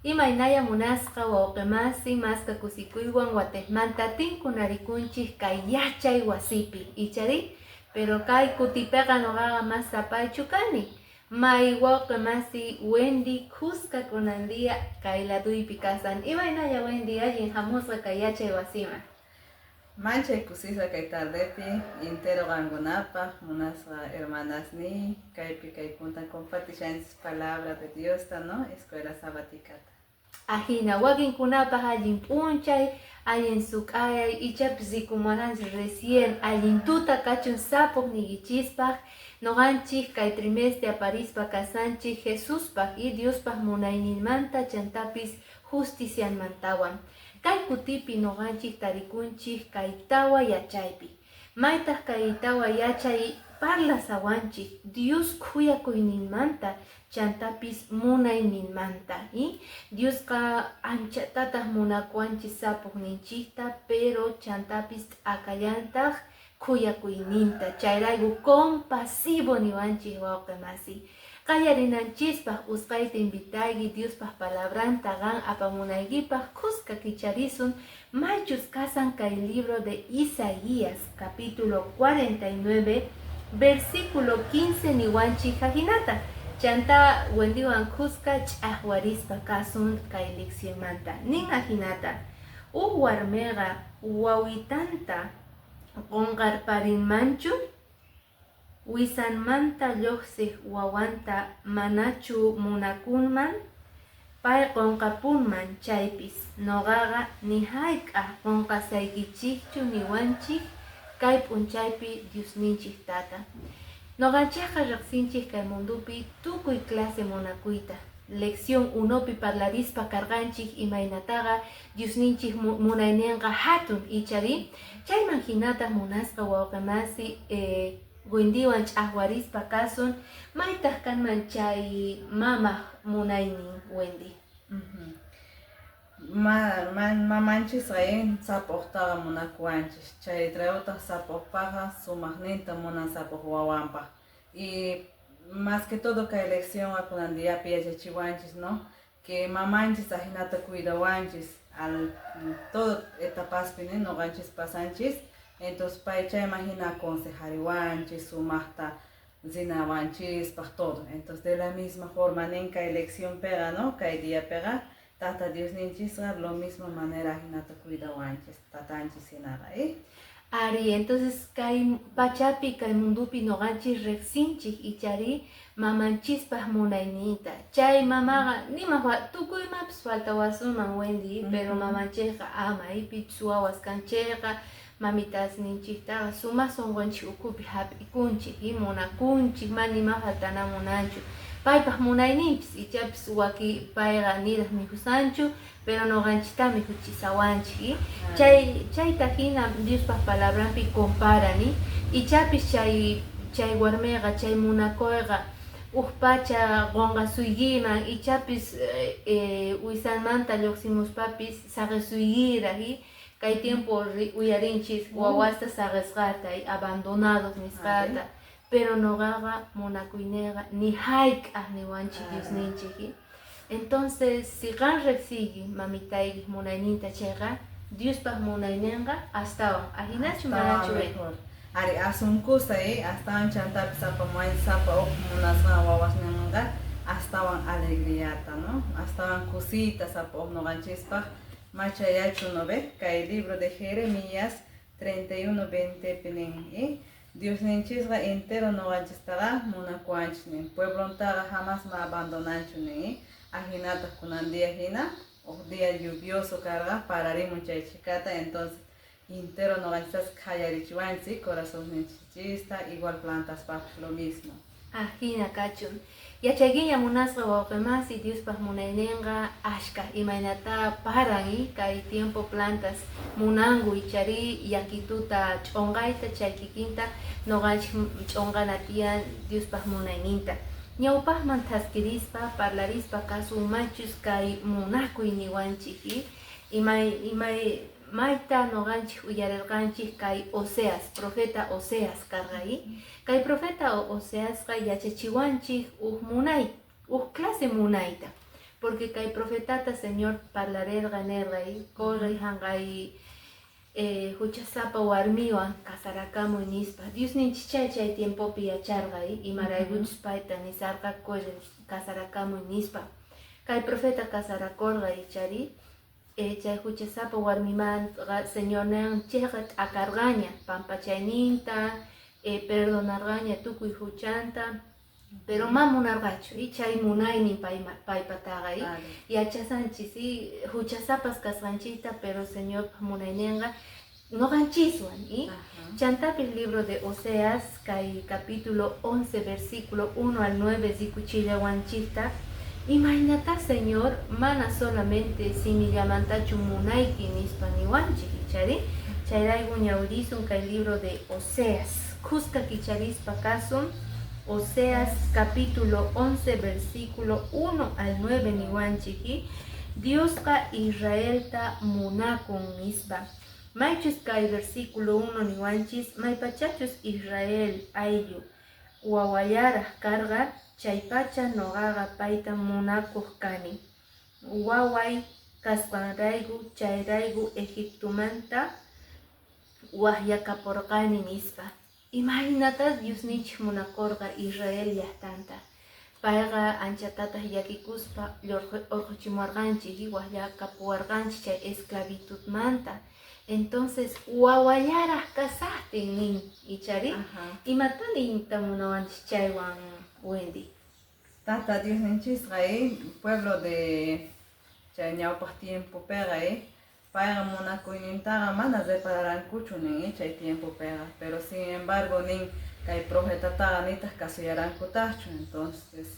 Imaynaya munasqa wawqimasi, maska kusikuywan watejmanta tinkunarikunchik kay yachay wasipi, ichari? Pero kay kutipiqa nuqaqa mas sapaychu kani. May wawqimasi Wendy kuska kunan día kay laduypi kasan. Imaynaya, Wendy, allin hamusqa kay yachay wasiman? Manchay kusisqa kay tardepi entero qankunapaq, munasqa hermanasniy, kaypi kay puntan compartishanchis palabra de Diosta, no? Escuela Sabáticata. Ajina, wakinkunapaq allin p'unchay, allin suk'ayay, ichapis rikumuwananchis recién, allin tuta kachun sapuq niykichispaq. Nuqanchik kay trimestre aparispa kasanchik Jesuspaq y Diospaq munayninmanta chantapis justicianmantawan. Kay kutipi nuqanchik tarikunchik kay tawa yachaypi. Maytaq kay tawa yachay parlasawanchik Dios khuyakuyninmanta chantapis munayninmanta. Y Diosqa anchatataq munakuwanchik sapuqninchikta, pero chantapis t'akallantaq khuyakuyninta. Chayrayku compasivo niwanchik, wawqimasi. Qallarinanchispaq usqayta invitayki Diospaq palabranta qan apamunaykipaq. Kuska kicharisun maychus kasan kay libro de Isaías, capítulo 49, versículo 15, niwanchik ajinata. Chanta Wendywan kuska ch'aqwarispa kasun kay leccionmanta. Nin ajinata: Uj warmiqa wawitanta qunqarparinmanchu? Wisanmanta lluqsiq wawanta manachu munakunman? Pay qunqapunman chaypis, nuqaqa ni hayk'aq qunqasaykichikchu, niwanchik kay p'unchaypi Diosninchik Tata. Nuqanchikqa riqsinchik kay mundupi tukuy clase munakuyta. Lección unopi parlarispa karqanchik imaynataqa Diosninchik munayninqa hatun, ichari? Chayman hinataq, munasqa wawqimasi, Wendywan ch'aqwarispa kasun maytaq kanman chay mamaq munaynin, Wendy? Mamanchisqa sapuqtaqa munakuwanchis, chayraykutaq sapuqpaqqa sumaqninta munan sapuq wawanpaq. Y más que todo kay leccionqa kunan diapi yachachiwanchis, no? Que mamanchis ajinata cuidawanchis al todo etapaspi, ne? Nuqanchis pasanchis, entonces pay chayman hina aconsejariwanchis sumaqta rinawanchispaq, todo. Entonces, de la misma forma nin kay leccionpiqa, no? Kay diapiqa Tata Diosninchisqa lo mismo manera hinata cuidawanchis, tatanchis hinaqa, eh? Ari, entonces kay pachapi, kay mundupi nuqanchis riqsinchik, ichari, mamanchispaq munayninta. Chay mamaqa nima tukuy imapis faltawasunman, Wendy, pero mamanchikqa ama, pichus wawas kanchikqa mamitasninchiktaqa sumaq sunqunchik ukhupi hap'ikunchik, munakunchik, mana nima faltana munanchu. Paypaq munayninpis ichapis waki payqa niraq mikhusanchu, pero nuqanchikta mikhuchisawanchik. Chayta hina Diospaq palabranpi comparani. Ichapis chay warmiqa, chay munakuyqa uj pacha qunqasuykiman, ichapis wisanmanta lluqsimuspapis saqisuykiraq. Kay tiempo uyarinchis wawasta saqisqata, abandonados nisqata, pero nuqaqa munakuyniyqa ni hayk'aq, niwanchik Diosninchik. Entonces, si qan riqsiyki mamitayki munayninta chayqa, Diospaq munayninqa astawan, ajinachu, manachu? Mejor. Ari, asunkusa, astawan chantapis apamuwanchis sapa uj munasqan wawasninmanqa astawan alegriata, no? Astawan kusiyta sapa uj nuqanchispaq machayachu, no ve? Kay libro de Jeremías 31:20 pi nin, Diosninchisqa entero nuqanchistaqa munakuwanchis nin, pueblontaqa jamás ma abandonanchu nin. Ajinataq kunan día hina uj día lluvioso karqa, pararimun chay chhikata, entonces entero nuqanchistas khayarichiwanchis corazonninchista, igual plantaspaqpis lo mismo. Ajina kachun. Yachaykiña, munasqa wawqimasi, Diospaq munayninqa ashka, imaynata paran, kay tiempo plantas munanku, ichari, yakituta ch'unqayta, chay kikinta nuqanchik ch'unqana tiyan Diospaq munayninta. Ñawpaqman thaskirispa parlarispa kasun maychus kay munakuy niwanchik, imay imay mayta nuqanchik uyarirqanchik kay Oseas, profeta Oseas karqa. Kay profeta Oseasqa yachachiwanchik uj munay, uj clase munayta. Porque kay profetata Señor parlarerqa nerqa, corre hanqay huchasapa warmiwan casarakamuy nispa. Diosninchik chay tiempopi yacharqa, imaraykuchus payta nisarqa corre casarakamuy nispa. Kay profeta casarakurqa ichari, chay huchasapa warmimanqa Señor ninchikqa t'akarqaña pampachayninta, perdonarqaña tukuy huchanta, pero ma munarqachu, chay munaynin paypataqa, yachasanchis huchasapas kasqanchikta, pero Señorpa munayninqa noqanchiswan. Chantapis libro de Oseas, kay capítulo 11, versículo 1 al 9, rikuchillawanchikta, imaynata Señor mana solamente simillamantachu munayki nispa niwanchik, ichari? Chayrayku ñawirisun kay libro de Oseas. Kuska kicharispa kasun Oseas capítulo 11, versículo 1 al 9 niwanchik, Diosqa Israelta munakun nispa. Maychus kay versículo 1 niwanchis, maypachachus Israel ayllu wawallaraq karqa, chaypacha noqaqa payta munakuq kani. Waway kasqanrayku, chayrayku Egiptomanta waqyakapurqani nispa. Imaynata Diosninchik munakurqa Israel llaqtanta. Payqa anchatataq llakikuspa urquchimuwarqanchik, waqyakapuwarqanchik chay esclavitudmanta. Entonces, wawallaraq kasaqtin nin, ichari? Imata niyta munawanchik chaywan, Wendy? Tata Diosninchisqa, pueblo de chay ñawpaq tiempopiqa, payqa munakuynintaqa mana repararankuchu nin chay tiempopiqa, pero sin embargo nin kay profetataqa nitaq kasuyarankutaqchu. Entonces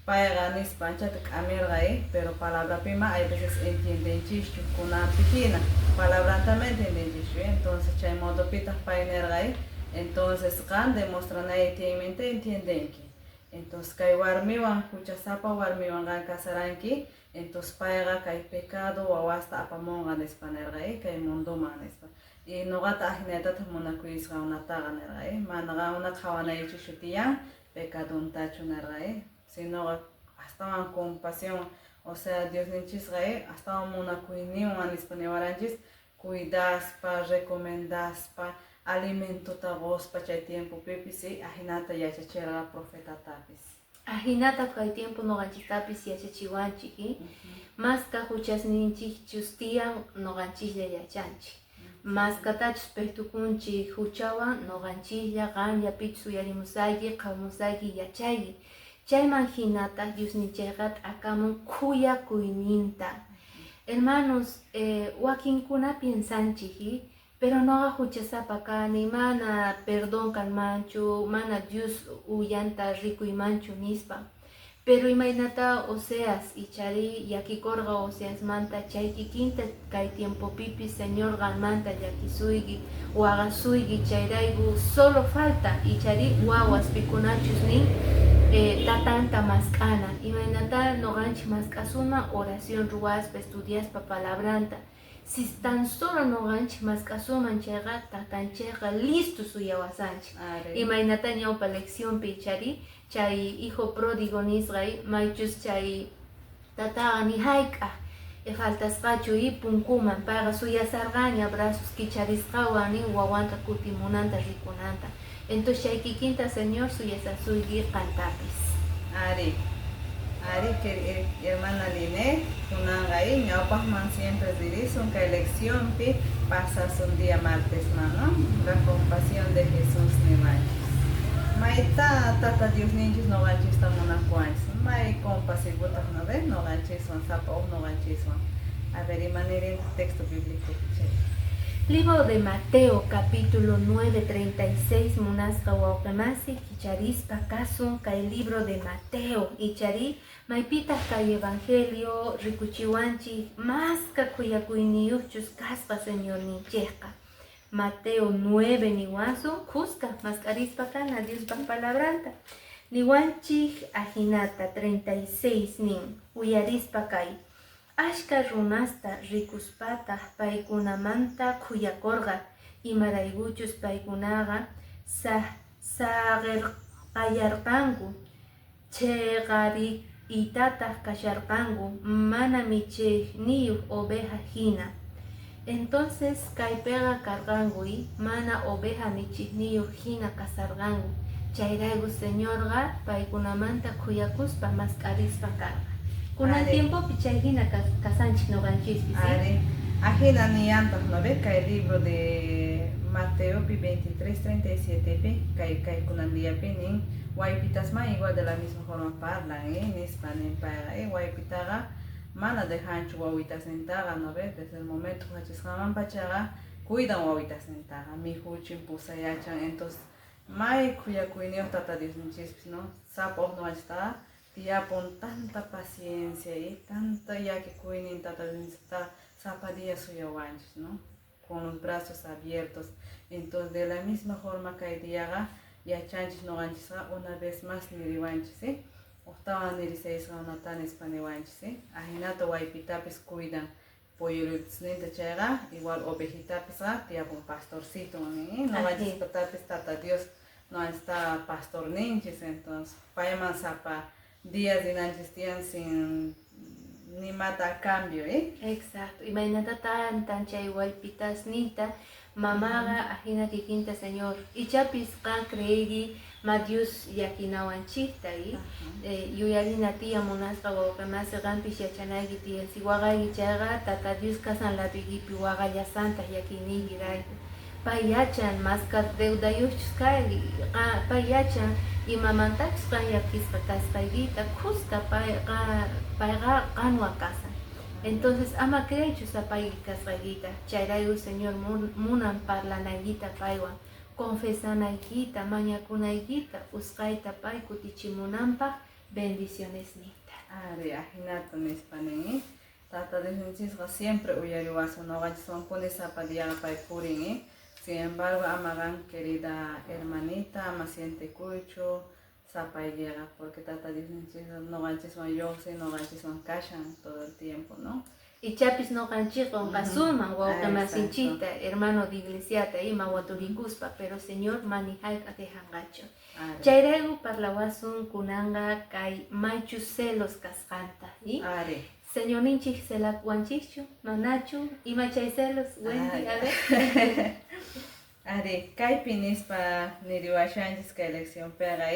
payqa nispa anchata k'amirqa, pero palabrapima hay veces entiendenchischu kunanpi hina, palabrantama entiendenchischu. Entonces chay modopitaq pay nirqa, entonces qan demostranaykiymanta entiendenki. Entonces kay warmiwan, huchasapa warmiwan qan casaranki, entonces payqa kay pecado wawasta apamunqa nispa nirqa, kay mundoman nispa. Y noqata ajinatataq munakuyisqakunataqa nirqa, mana qamuna qhawanaykichu tiyan pecadontachu nirqa, sino astawan compasión, o sea, Diosninchisqa astawan munakuyninwan nispa niwaranchis, cuidaspa, recomendaspa, alimentota qospa chay tiempopipis, ajinata yachachirqa profetatapis. Ajinata kay tiempo noqanchiktapis yachachiwanchik, maska huchasninchikchus tiyan noqanchiklla yachanchik. Maskatachus pejtukunchik huchawan noqanchiklla qanlla pichus uyarimusayki, qhawamusayki, yachayki. Chayman hinataq Diosninchikqa t'akamun khuyakuyninta. Hermanos, wakinkuna piensanchik, pero noqa huchasapa kani, mana perdón kanmanchu, mana Dios uyanta rikuymanchu nispa. Pero imaynata Oseas ichari llakikurqa Oseasmanta, chay kikinta kay tiempopipis Señor qanmanta llakisuyki, waqasuyki, chayrayku solo falta ichari wawas pikunachus nin tatanta mask'ana. Imaynata noqanchik mask'asuman oración ruwaspa, estudiaspa palabranta. Si tan solo noqanchik mask'asuman chayqa tatanchikqa listo suyawasanchik. Imaynata ñawpa leccionpi ichari chay hijo pródigo nisqay, maychus chay tataqa ni hayk'aq faltasqachu punkuman, payqa suyasarqaña brazos kicharisqawan nin wawanta kutimunanta rikunanta. Entonces chay kikinta Señor suyasasuyki qantapis. Ari, ari, que hermana Liné, kunanqa ñawpaqman siempre ririsun kay leccionpi pasas un día martes, ¿no? La compasión de Jesús nimanchis. Mayta tata Diosninchis noqanchista munakuwanchis, may compasivotaq, ¿no ves? Noqanchiswan, sapa uj noqanchiswan. A ver, imanirintaq texto bíblico chay? Libro de Mateo, capítulo 9, 36, munasqa wawqimasi, kicharispa kasun kay libro de Mateo, ichari, maypitaq kay evangelio rikuchiwanchik maska khuyakuyniyuqchus kasqa Señorninchikqa. Mateo 9 niwasun, kuska mask'arispa kana Diospaq palabranta. Niwanchik ajinata 36 nin, uyarispa kay. Ashka runasta rikuspataq paykunamanta khuyakurqa, imaraykuchus paykunaqa saqirqayarqanku, itataq kasharqanku mana michiqniyuq oveja hina. Entonces kaypiqa karqanku mana oveja michiqniyuq hina kasarqanku. Chayrayku Señorqa paykunamanta khuyakuspa mask'arispa karqa. Kunan tiempopi chay hina kasanchik ñuqanchispis. Ari. Ajina niyantaq, ¿no ve? Kay libro de Mateopi 23:37 pi kay kay kunan diapi nin waypitasman igual de la misma forma parlan, nispa nin payqa, waypitaqa mana dejanchu wawitasnintaqa, ¿no ve? Desde el momento wachisqanman pachaqa cuidan wawitasnintaqa, mijuchin, pusayachan, entonces may khuyakuyniyuq Tata Diosninchispis, ¿no? Sapa uq nuqanchistaqa tiyapun tanta paciencia y tanta llakikuynin Tata Diosninchista sapa día suyawanchis, ¿no? Con los brazos abiertos. Entonces, de la misma forma kay diaqa yachanchis nuqanchisqa una vez más niriwanchis, ¿sí? Uqtawan nirisaysqakunata nispa niwanchis, ¿sí? Ajinata waypitapis cuidan pollulitusninta chayqa igual ovejitapisqa tiyapun pastorcito, ¿no? Nuqanchispatapis Tata Dios nuqanchista pastorninchis, entonces payman sapa día rinanchis tiyan sin nimata a cambio, ¿eh? Exacto. Imaynata tantan chay wallpitasninta mamaqa ajina kikinta Señor. Ichapis qan creegi ma Dios llakinawanchikta y yuyarina tiya munasqa wawqimasi qampis yachanayki tiyan. Si waqayki chayqa Tata Dios kasan laduykipi waqallasantaq llakiyniykirayku. Pay yachan maska deudayuqchus kayki, pay yachan imamantachus qan llakisqa kasqaykita khuska payqa qanwan kasan. Entonces ama creeychu sapayki kasqaykita, chayrayku Señor munan parlanaykita paywan, confesanaykita, mañakunaykita, usqayta pay kutichimunanpaq bendicionesninta. Ari, ajinata nispa nin, Tata Diosninchisqa siempre uyariwasun, nuqanchiswanpuni sapa diaqa pay purin, ¿eh? Sin embargo, ama qan, querida hermanita, ama sientekuychu sapaykiqa, porque Tata Diosninchisqa nuqanchiswan lluqsin, nuqanchiswan kashan todo el tiempo, ¿no? Ichapis nuqanchikqa qunqasunman wawqimasinchikta, hermano de iglesiata ima waturikuspa, pero Señor mana hayk'a dejanqachu. Chayrayku parlawasun kunanqa kay maychus celos kasqanta, ¿sí? Ari. Señorninchik celakuwanchikchu, manachu, ima chay celos, Wendy, a ver. Ari, kaypi nispa niriwashanchis kay leccionpiqa,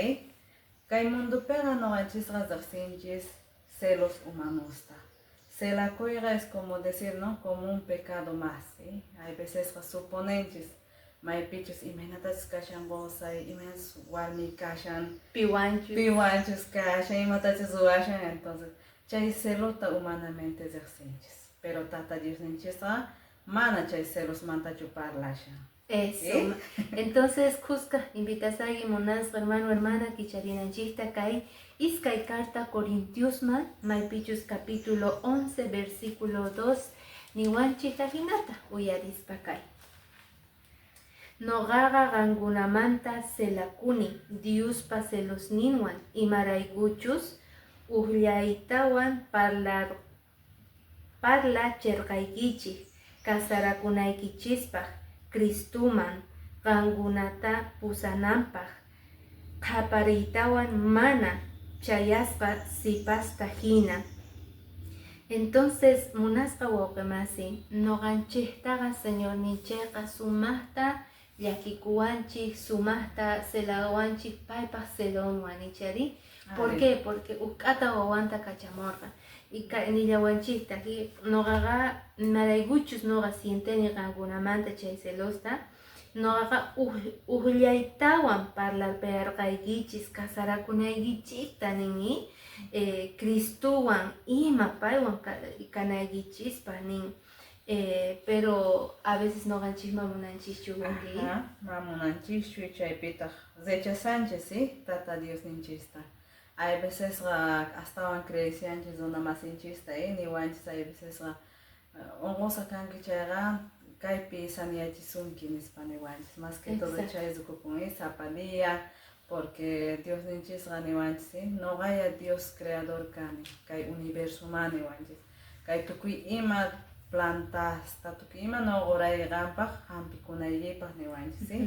kay mundopiqa nuqanchisqa riqsinchis celos humanosta. Celakuyqa es como decir, ¿no? Como un pecado más, ¿sí? Hay veces suponenchis maypichus imaynatachus kashan qusay, imaynatachus warmi kashan, piwanchus, piwanchus kashan, imatachus ruwashan, entonces chay celota humanamente riqsinchis. Pero Tata Diosninchisqa mana chay celosmantachu parlashan. Eso. ¿Sí? Entonces, Cusca, invitasayki munasqa hermano, hermana, kicharinanchikta kay iskay carta Corintiosman, maypichus capítulo 11, versículo 2, niwanchik ajinata uyarispa kay. Noqaqa qankunamanta celakuni, Diospa celosninwan, imaraykuchus uqllaytawan parlacherqaykichik casarakunaykichispaq Cristuman qankunata pusananpaq qhapariytawan mana chayasqa sipasta hina. Entonces, munasqa wawqimasi, nuqanchiktaqa Señorninchikqa sumaqta llakikuwanchik, sumaqta celawanchik paypaq celonwan, ichari. ¿Por qué? Porque uq'ata wawanta kachamurqa. Y nillawanchikta, nuqaqa imaraykuchus nuqa sienteni qankunamanta chay celosta, nuqaqa uqllaytawan parlarpayarqaykichis casarakunaykichikta nin, Cristuwan ima paywan kanaykichispa nin. Pero a veces nuqanchik ma munanchischu, Wendy. Ma munanchischu, chaypitaq rechazanchis, ¿sí? Tata Diosninchista. Hay veces astawan creencianchis runa masinchista, niwanchis hay veces unqusqa kanki chayqa kaypi saniyachisunki nispa niwanchis. Más que todo chay rukukun, sapa día, porque Diosninchisqa niwanchis, ¿sí? Nuqaya Dios creador kani, kay universo ma niwanchis, kay tukuy ima Plantasta tukuy ima no qoray qanpaq hampikunaykipaq niwanchis, ¿sí?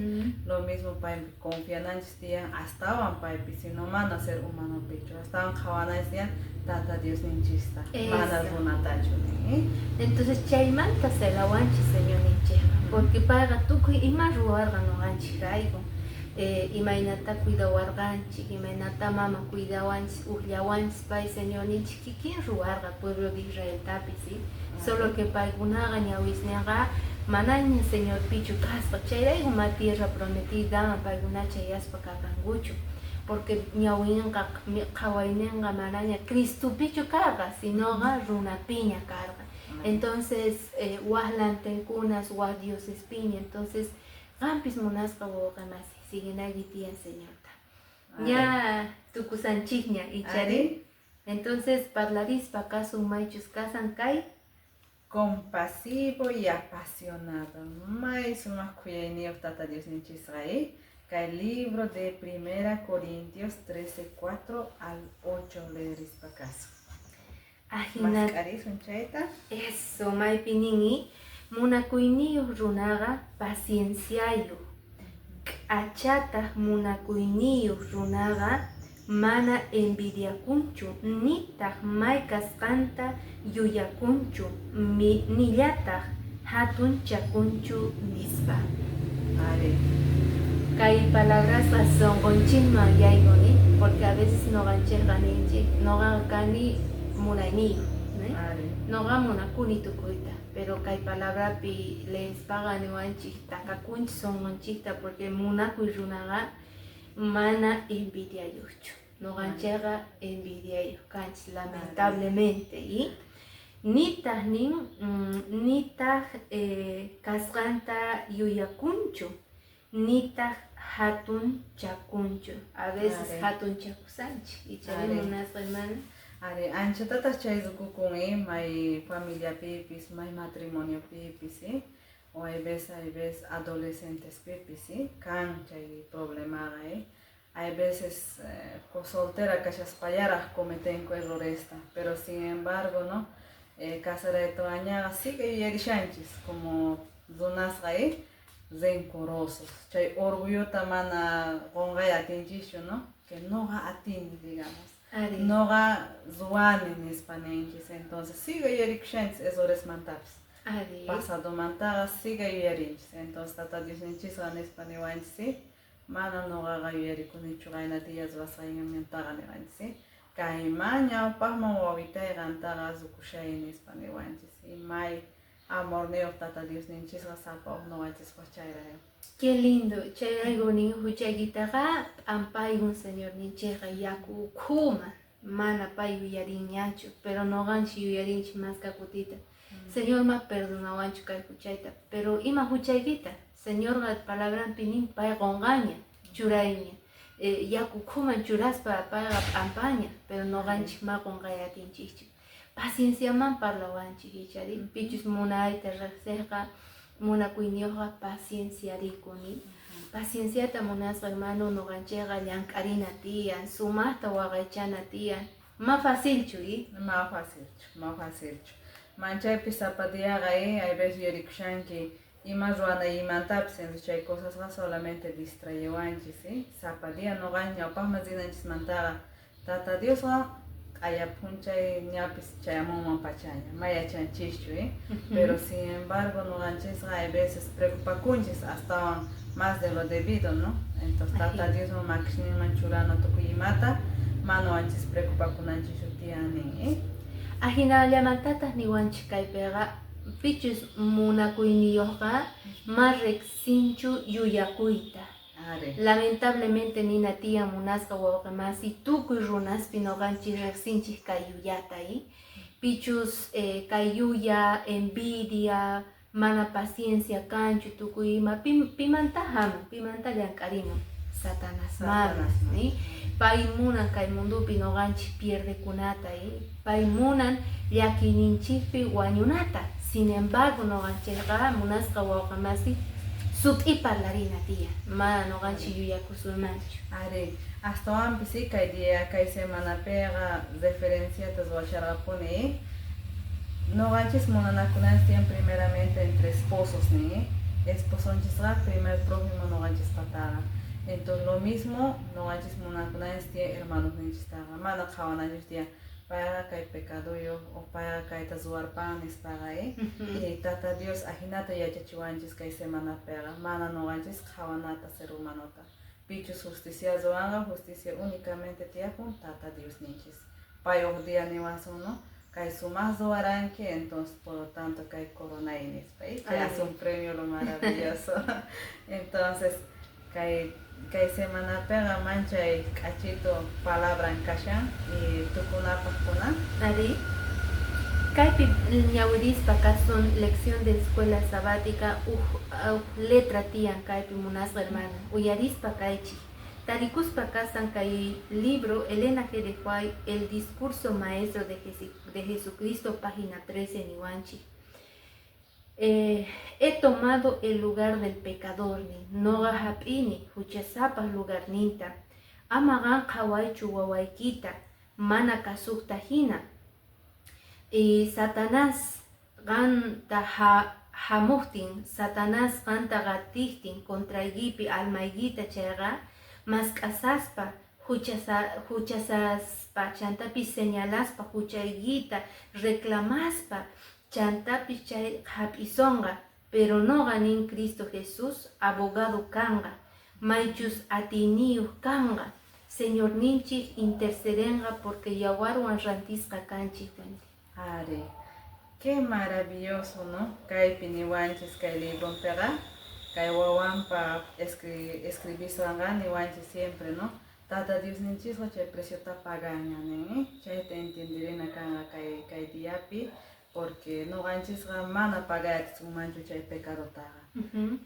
Lo mismo paypi confiananchis tiyan astawan paypi, sino mana ser humanopichu, astawan qhawananchis tiyan Tata Diosninchista, mana runatachu, ¿eh? Entonces chaymanta celawanchis Señorninchikqa, porque payqa tukuy ima ruwarqa ñuqanchikrayku. Imaynata cuidawarqanchik, imaynata mama cuidawanchis, ujllawanchis, pay Señorninchik kikin ruwarqa pueblo de Israeltapi, ¿sí? Solo que paykunaqa ñawisninqa manaña Señorpichu kasqa, chayrayku ma tierra prometidaman paykuna chayaspa karqankuchu, porque ñawinqa qhawayninqa manaña Cristopichu karqa, sinoqa runapiña karqa. Entonces waj lantinkunas, waj diosespiña. Entonces qampis munasqa wawqi masi, siguinayki tiyan Señorta. Ña tukusanchikña, ichari. Entonces parlarispa kasun maychus kasan kay compasivo y apasionado. May sumaq khuyayniyuq Tata Diosninchisqa, ¿eh? Kay libro de Primera Corintios 13, 4 al 8 leerispa kasun. Ajina. Mask'arisun chayta. Eso, maypi nini munakuyniyuq runaqa pacienciayuq, k'achataq munakuyniyuq runaqa mana envidiakunchu, nitaq may kasqanta yuyakunchu, nillataq hatunchakunchu, nispa. Ari. Kay palabrasqa sunqunchikman yaykuni, porque a veces ñuqanchikqa ninchik, ñuqaqa kani munayniyuq, ¿no? Ari. Ñuqa munakuni tukuyta, pero kay palabrapi leespaqa niwanchik takakunchik sunqunchikta, porque munakuy runaqa mana envidiayuqchu. Ñuqanchikqa envidiayuq kanchik, lamentablemente, y nitaq nin, nitaq kasqanta yuyakunchu, nitaq hatunchakunchu. A veces hatunchakusanchik, ichari, munasqa hermana. Ari, anchatataq chay rikukun, may familiapipis, may matrimoniopipis, o hay veces adolescentespipis, kan chay problemaqa, Hay veces soltera kashaspallaraq cometenku erroresta, pero sin embargo, no, casaraytawañaqa sigue yuyarishanchis como runasqa, rencorosos, chay orgullota mana qunqay atinchischu, no, que noqa atini, digamos. Ari. Noqa ruwani nispa ninchis, entonces sigue yuyarikushanchis erroresmantapis. Ari. Pasadomantaqa sigue yuyarinchis, entonces Tata Diosninchisqa nispa niwanchis, ¿sí? Mana noqaqa yuyarikunichu qaynatilla ruwasqaymantaqa niwanchis, ¿sí? Kayman ñawpaqman wawitay qantaqa rukushay nispa niwanchis, y may amorniyuq Tata Diosninchisqa sapa uj ñuqanchispaq chayrayku. Qué lindo, chayrayku nin huchaykitaqa p'ampaygun Señorninchikqa yaku ukhuman, mana pay yuyarinñachu, pero ñuqanchik yuyarinchik maska kutita. Señor ma perdonawanchu kay huchayta, pero ima huchaykita, Señorqa palabranpi nin pay qunqaña, churayña, yaku ukhuman churaspa payqa p'ampaña, pero ñuqanchik ma qunqay atinchikchu. Pacienciaman parlawanchik, ichari, pichus munayta riqsiqqa, munakuyniyuqqa pacienciarikuni. Pacienciata munasqa hermano ñuqanchikqa llank'arina tiyan, sumaqta waqaychana tiyan, ma facilchu, y? Ma facilchu, ma facilchu. Manchaypi sapa diaqa, hay veces yuyarikushanki ima ruwanaymantapis, entonces chay cosasqa solamente distrayewanchis, ¿sí? Sapa día ñuqa ñawpaqman rinanchismantaqa Tata Diosqa q'aya p'unchay ñapis chayamunman pachaña, ma yachanchischu, Pero sin embargo ñuqanchisqa hay veces preocupakunchis astawan más de lo debido, ¿no? Entonces Tata Diosman makisninman churana tukuy imata, mana wanchis preocupakunanchischu tiyan nin, ¿eh? Ajinallamantataq niwanchik kaypiqa pichus munakuyniyuqqa ma riqsinchu yuyakuyta. Ari. Lamentablemente nina tiyan munasqa wawqi masi tukuy runaspi ñuqanchik riqsinchik kay yuyata, ¿eh? Pichus kay yuya, envidia, mana paciencia kanchu tukuy ima, pimanta hamun, pimanta llank'arimun, Satanás Satanás. ¿Sí? Pay munan kay mundupi ñuqanchik pierdekunata, ¿eh? Pay munan llakiyninchikpi wañunata. Sin embargo, ñuqanchikqa munasqa wawqi masi sut'i parlarina tiyan, mana ñuqanchik yuyakusunmanchu. Ari, astawanpis, sí, kay día, kay semanapiqa referenciata ruwasharqapuni, Noqanchis munanakunanchis tiyan primeramente entre esposos, ni esposonchisqa primer prójimo noqanchispataqa. Entonces lo mismo noqanchis munakunanchis tiyan hermanosninchistaqa, mana qhawananchis tiyan payqa kay pecaduyuq o payqa kayta ruwarpan nispaqa, Y Tata Dios ajinata yachachiwanchis kay semanapiqa, mana noqanchis qhawanata ser humanota. Pichus justicia ruwanqa, justicia únicamente tiyapun Tata Diosninchis. Pay uq día niwasun, ¿no? Kay sumaq ruwaranki, entonces por lo tanto kay coronay nispa, te hace un premio lo maravilloso. Entonces kay semanapiqa manchay k'achito palabran kashan y tukunapaq kunan. Ari. Kaypi ñawirispa kasun lección de escuela sabática uj letra tiyan kaypi munasqa hermana uyarispa kaychik. Tarikuspa kasan kay libro Elena G. de White, El discurso maestro de Jesucristo, página 13 niwanchik. He tomado el lugar del pecador, ni noqa hap'ini huchasapaq lugarninta. Ama qan qhawaychu wawaykita mana kasuqta hina. Y Satanás qanta hamuqtin, Satanás qanta qatiqtin contraykipi almaykita chayqa mask'asaspa huchasaspa chantapis señalaspa huchaykita reclamaspa chantapis chay hap'isonqa, pero noqa nin Cristo Jesús abogado kanqa, maychus atiyniyuq kanqa, Señorninchik intercedenqa porque yawarwan rantisqa kanchik, Wendy. Ari, qué maravilloso, ¿no? Kaypi niwanchis kay libronpiqa, kay wawanpa escribisqanqa niwanchis siempre, ¿no? Tata Diosninchisqa chay preciota pagaña, nin, chayta entenderina kanqa kay diapi, porque noqanchisqa mana pagay atisunmanchu chay pecadotaqa.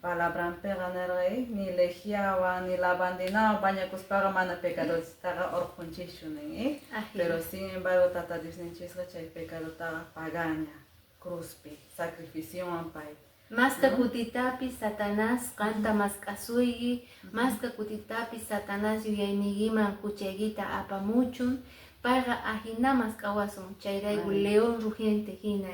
Palabranpiqa nirqa, ni lejiawan ni lavandinawan bañakuspaqa mana pecadotaqa urqhunchischu nin, Pero sin embargo Tata Diosninchisqa chay pecadotaqa pagaña cruzpi, sacrificiowan pay. Maska kutitapi Satanás qanta mask'asuyki, maska kutitapi Satanás yuyayniykiman huchaykita apamuchun, payqa ajina mask'awasun, chayrayku león rugiente hina,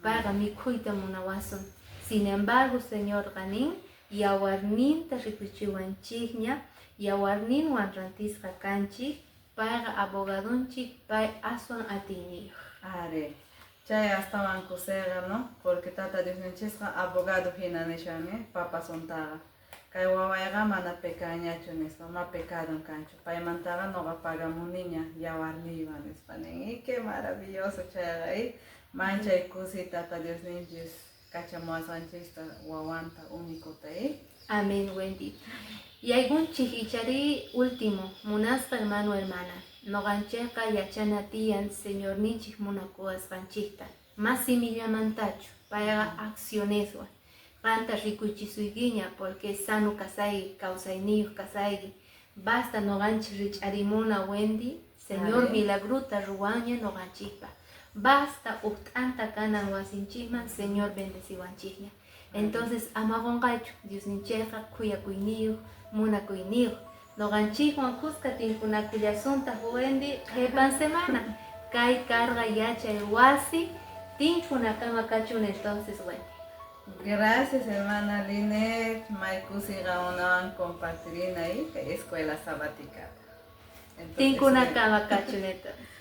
payqa mikhuyta munawasun. Sin embargo, Señorqa nin, yawarninta rikuchiwanchikña, yawarninwan rantisqa kanchik, payqa abogadonchik, pay aswan atiyniyuq. Ari, chay astawan kusiyqa, ¿no? Porque Tata Diosninchisqa abogado hina nishan, papasuntaqa. Kay wawayqa mana pecañachu nispa, ma pecadon kanchu. Paymantaqa noqa pagamuniña yawarniywan nispa nin. Y qué maravilloso chayqa, manchay kusiy Tata Diosninchis kachamuwasqanchista wawanta únicota, Amén, Wendy. Y aygunchik ichari último, munasqa hermano hermana, noqanchikqa yachana tiyan Señorninchik munakuwasqanchikta, mas simillamantachu, payqa accioneswan. Qanta rikuchisuykiña porque sano kasayki, kawsayniyuq kasayki. Basta noqanchik rich'arimuna, Wendy, Señor milagrota ruwaña noqanchikpa. Basta uj t'anta kanan wasinchikman, Señor bendeciwanchikña. Entonces ama qunqaychu, Diosninchikqa khuyakuyniyuq, munakuyniyuq. Noqanchikwan kuska tinkunakullasuntaq, Wendy, qhipan semana. Kay karqa yachay wasi tinkunakama kachun entonces, Wendy. Gracias, hermana Linet. May kusiqa compartirina ahí, escuela sabática. Tinkunakama kachun entonces.